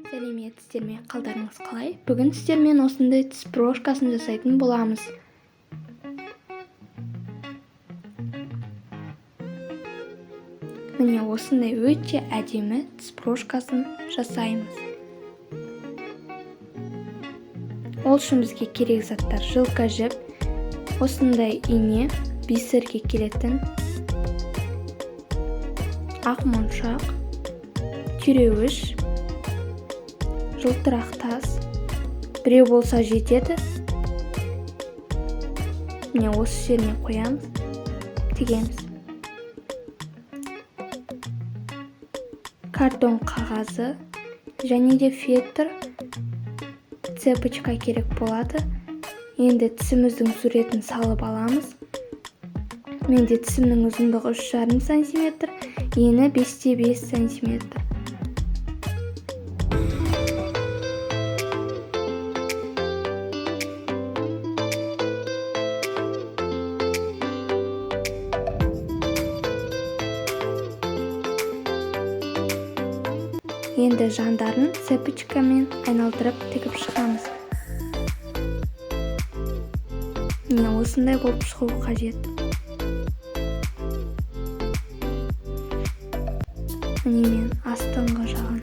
Сәлеметсіздер ме, қалдарыңыз қалай? Бүгін сіздермен осындай тіс брошкасын жасайтын боламыз. Міне осындай өте әдемі тіс брошкасын жасаймыз. Ол үшін бізге керек заттар: жылка жіп, осындай ине, бисерге келетін ақ моншақ, түйреуіш, жылтырақ тас, біреу болса жетеді. Міне осы жеріне қоямыз, тігеміз. Картон қағазы және де фетр, цепочка керек болады. Енді тісіміздің суретін салып аламыз. Менде тісімнің ұзындығы 3,5 сантиметр, ені 5,5 сантиметр. Енді жандарын цепочкамен айналдырып тігіп шығамыз. Міне осындай болып шығу қажет. Міне мен астыңғы жағын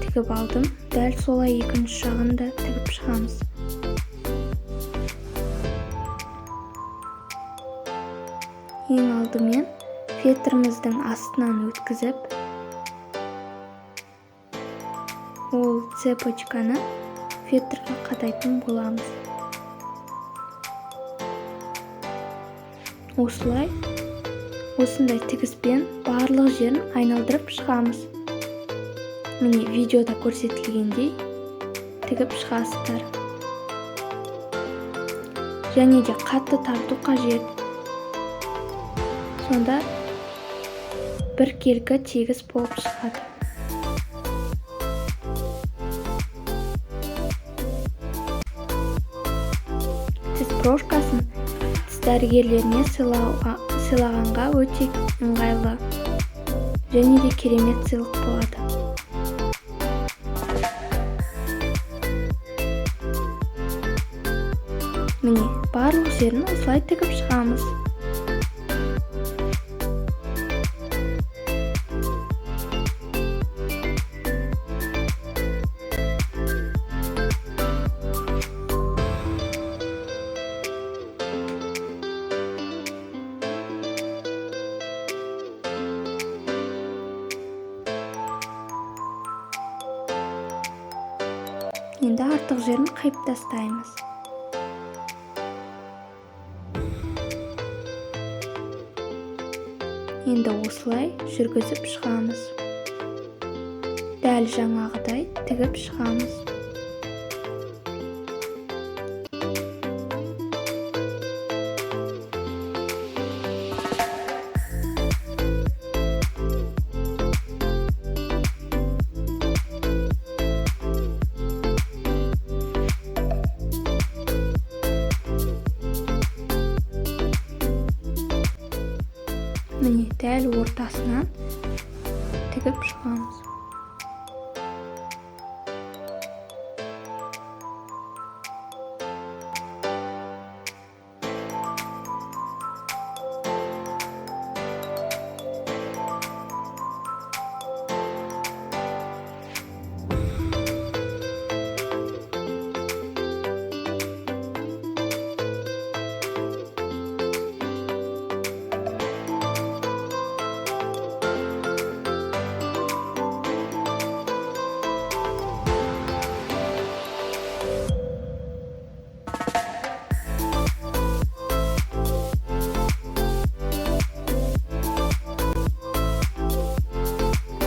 тігіп алдым. Дәл солай екінші жағын да тігіп шығамыз. Ең алдымен фетріміздің астынан өткізіп, ол цепочканы фетрге қадайтын боламыз. Осылай, осындай тігіспен барлық жерін айналдырып шығамыз. Міне видеода көрсетілгендей тігіп шығасыздар. Және де қатты тарту қажет. Сонда біркелкі тегіс болып шығады. Тіс брошкасын тіс дәрігерлеріне сыйлағанға өте ыңғайлы және де керемет сыйлық болады. Міне барлық жерін осылай тігіп шығамыз. Енді артық жерін қиып тастаймыз. Енді осылай жүргізіп шығамыз. Дәл жаңағыдай тігіп шығамыз. Міне дәл ортасынан тігіп шығамыз.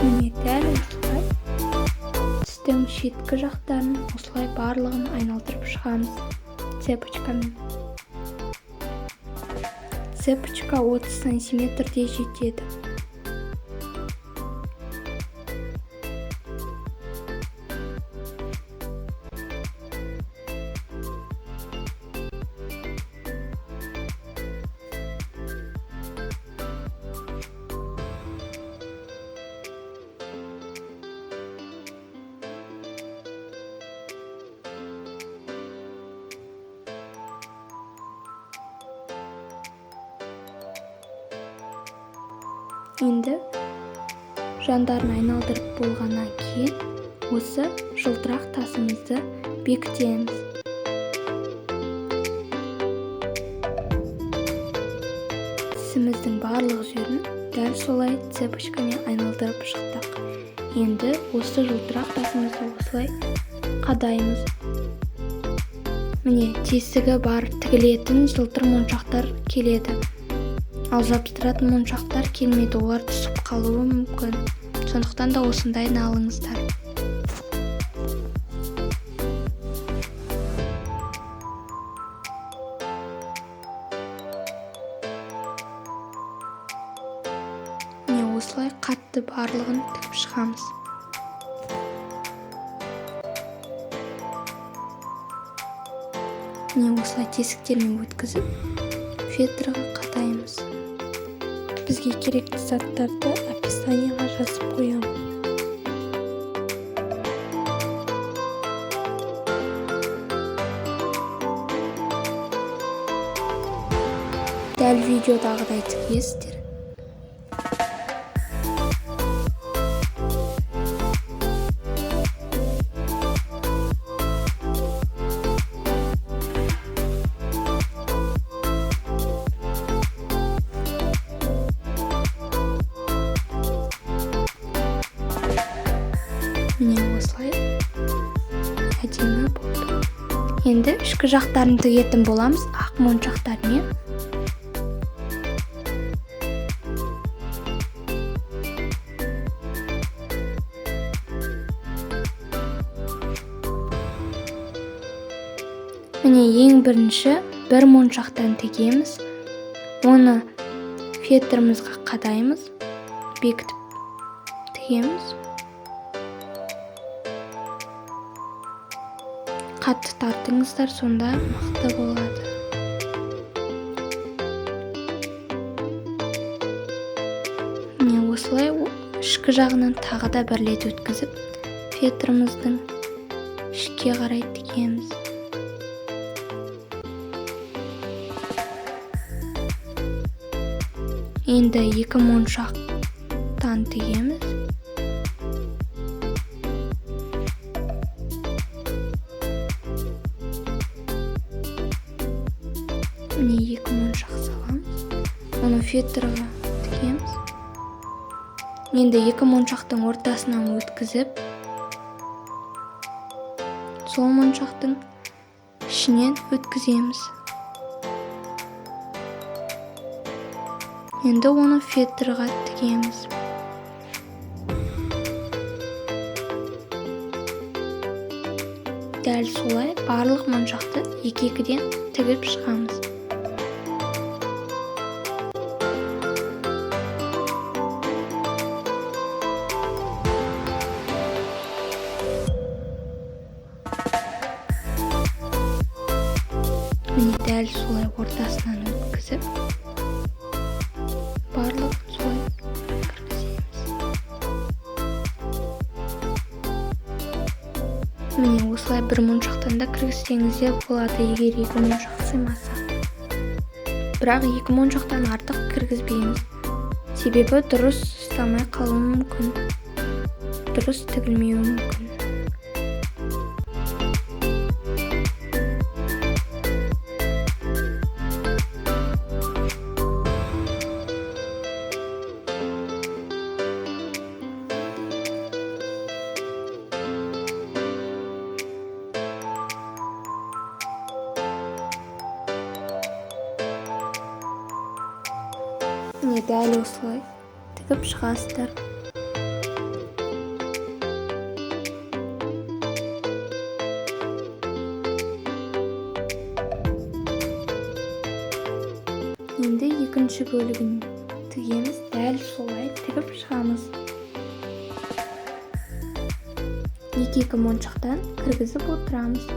Міне дәл осылай тістің шеткі жақтарын осылай барлығын айналдырып шығамыз цепочкамен. Цепочка 30 сантиметрде жетеді. Енді жандарын айналдырып болғаннан кейін осы жылтырақ тасымызды бекітеміз. Тісіміздің барлық жерін дәл солай цепочкамен айналдырып шықтық. Енді осы жылтырақ тасымызды осылай қадаймыз. Міне, тесігі бар тігілетін жылтыр моншақтар келеді. Ал жабыстыратын моншақтар келмейді, олар түсіп қалуы мүмкін. Сондықтан да осындайын алыңыздар. Міне, осылай қатты барлығын тігіп шығамыз. Міне, осылай тесіктермен өткізіп, фетрға қадаймыз. Бізге керекті заттарды описанияға жазып қоямын. Дәл видеодағыдай тігесіздер. Міне, осылай әдемі болды. Енді ішкі жақтарын тігетін боламыз ақ моншақтармен. Міне, ең бірінші бір моншақтан тігеміз. Оны фетрімізге қадаймыз, бекітіп тігеміз. Қатты тартыңыздар, сонда мықты болады. Міне, осылай ішкі жағынан тағы да бір рет өткізіп, фетріміздің ішке қарай тігеміз. Енді екі моншақтан тігеміз. Міне, екі моншақ саламыз. Оны фетрға тігеміз. Енді екі моншақтың ортасынан өткізіп, сол моншақтың ішінен өткіземіз. Енді оны фетрға тігеміз. Дәл солай барлық моншақты екі-екіден тігіп шығамыз. Міне, дәл солай ортасынан өткізіп, барлығын солай кіргіземіз. Міне, осылай бір моншақтан да кіргізсеңіздер болады, егер екі моншақ сыймаса. Бірақ екі моншақтан артық кіргізбейміз. Себебі дұрыс ұстамай қалуы мүмкін. Дұрыс тігілмеуі мүмкін. Міне, дәл осылай тігіп шығасыздар. Енді екінші бөлігін тігеміз, дәл солай тігіп шығамыз. Екі-екі моншақтан кіргізіп отырамыз.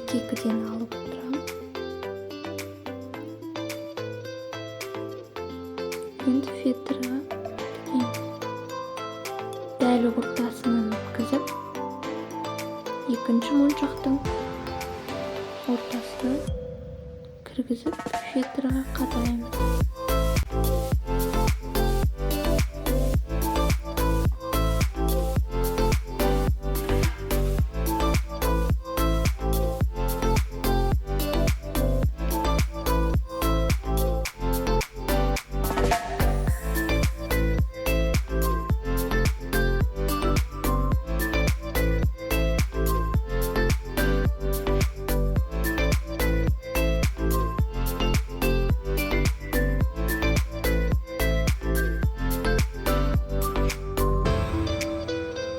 Екі-екіден алып отырамын. Енді фетрға тігеміз. Дәл ортасынан өткізіп, екінші моншақтың ортасына кіргізіп, фетрға қадаймыз.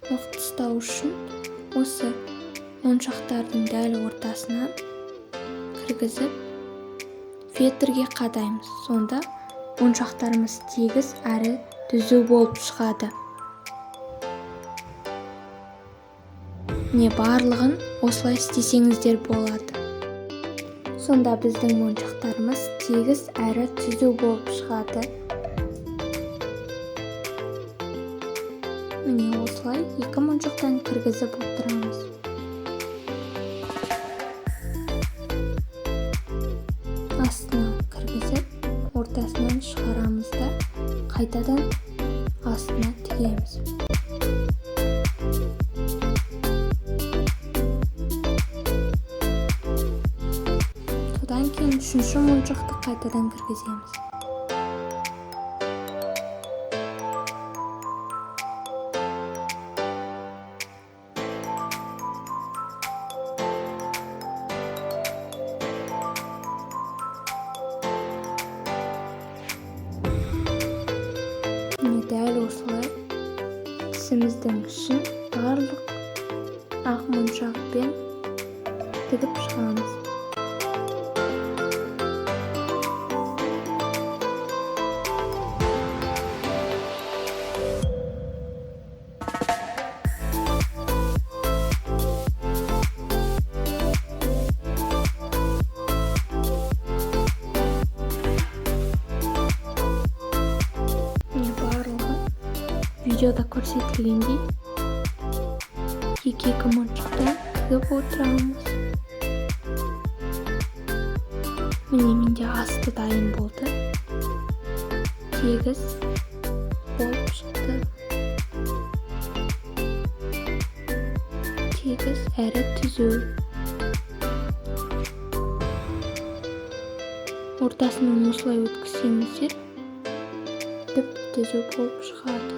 Мықты ұстау үшін осы моншақтардың дәл ортасынан кіргізіп фетрге қадаймыз. Сонда моншақтарымыз тегіс әрі түзу болып шығады. Міне, барлығын осылай істесеңіздер болады. Сонда біздің моншақтарымыз тегіс әрі түзу болып шығады. Міне, осылай екі моншақтан кіргізіп отырамыз. Астына кіргізіп, ортасынан шығарамыз да, қайтадан астына тігеміз. Содан кейін үшінші моншақты қайтадан кіргіземіз. Міне, дәл осылай тісіміздің ішін барлық ақ моншақпен тігіп шығамыз. Міне, барлығы видеода көрсетілгендей екі-екі моншақтан тігіп отырамыз. Міне, менде асты дайын болды. Тегіс болып шықты. Тегіс әрі түзу. Ортасынан осылай өткізсеңіздер, түп-түзу болып шығады.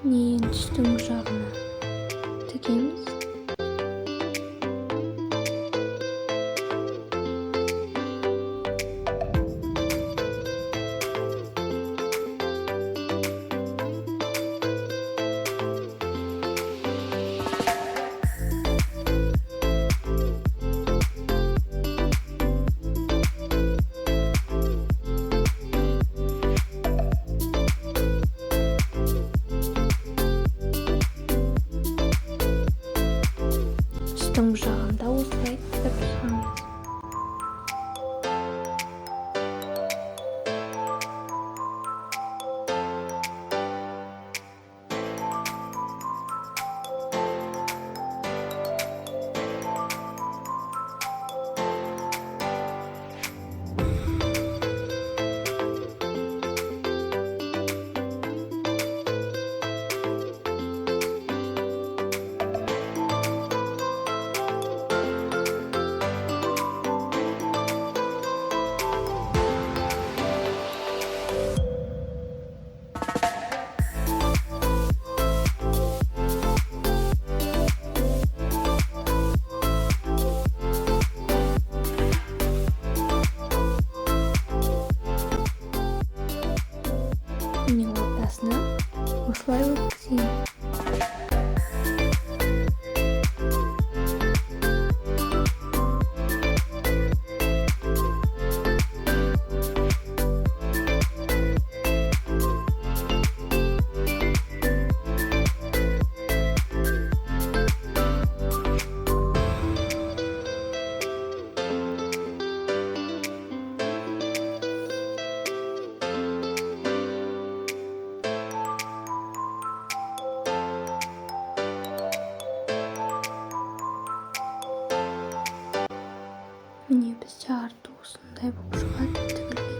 Міне, енді үстіңгі жағына тігеміз. Міне, бізде арты осындай болып шығады тігілген.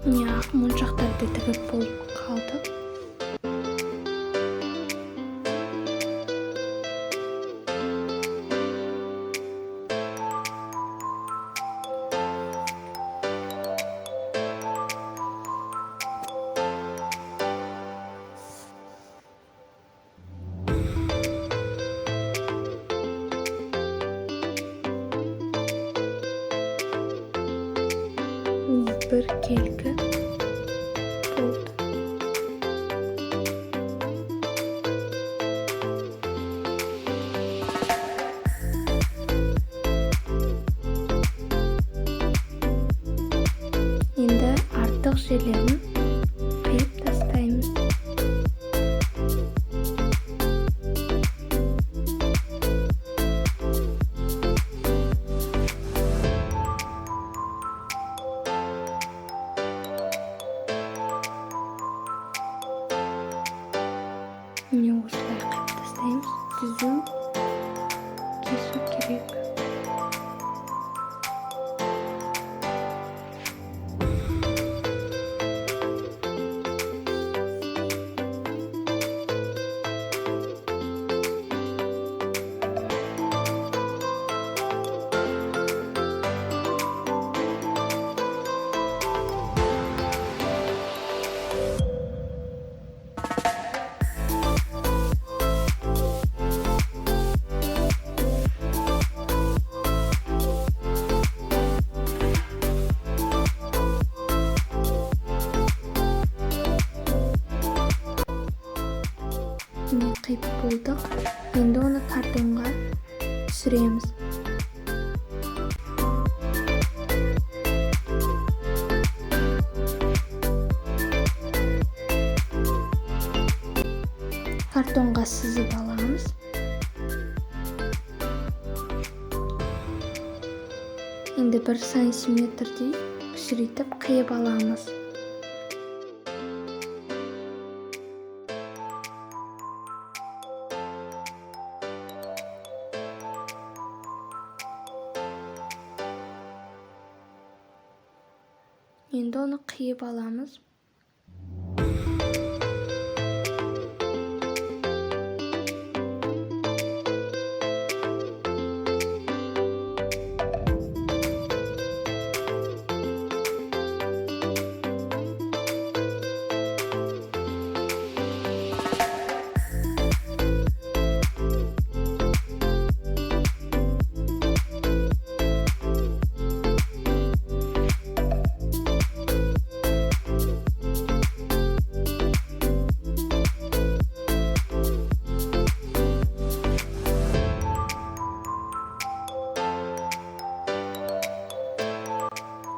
Міне, ақ моншақтарды тігіп болып қалдық. Міне, біркелкі болды. Енді артық жерлерін қиып тастаймыз. Түзу кесу керек. Міне, қиып болдық. Енді оны картонға түсіреміз. Картонға сызып аламыз. Енді 1 сантиметрдей кішірейтіп қиып аламыз. Енді оны қиып аламыз.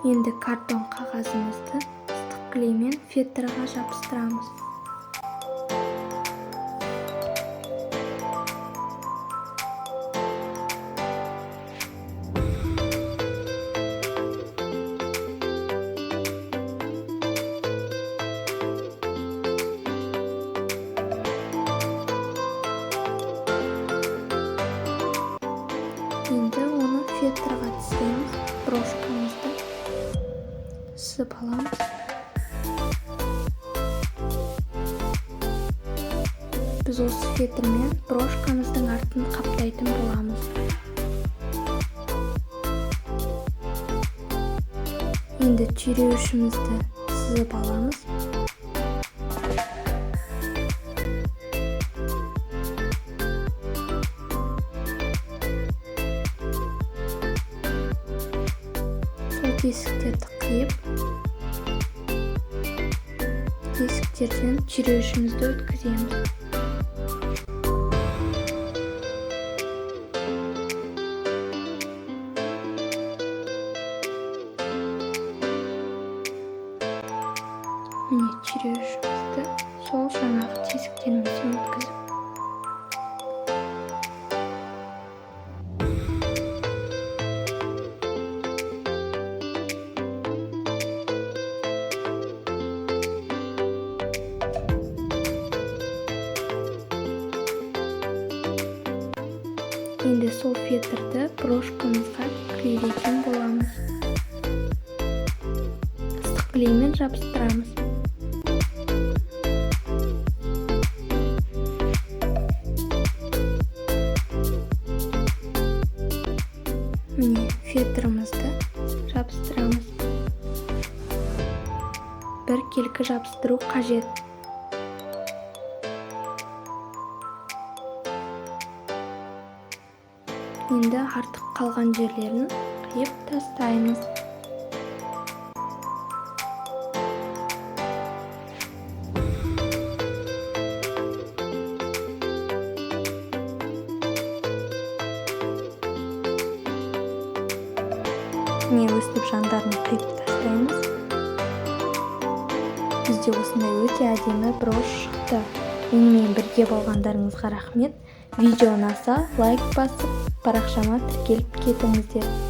Енді картон қағазымызды ыстық клеймен фетрға жабыстырамыз. Енді оны фетрға түсіреміз, брошкамызды сызып аламыз. Біз осы фетрмен брошкамыздың артын қаптайтын боламыз. Енді түйреуішімізді сызып аламыз. Сол тесіктерді қиып, тесіктерден түйреуішімізді өткіземіз. Міне, түйреуішімізді сол жаңағы тесіктерімізден өткізіп, енді сол фетрді брошкамызға клейлейтін боламыз. Ыстық клеймен жабыстырамыз. Міне, фетрімізді жабыстырамыз. Бір келкі жабыстыру қажет. Енді артық қалған жерлерін қиып тастаймыз. Міне, өстіп жандарын қиып тастаймыз. Бізде осындай өте әдемі брошь шықты. Менімен бірге болғандарыңызға рахмет. Видео ұнаса лайк басып, парақшама тіркеліп кетіңіздер.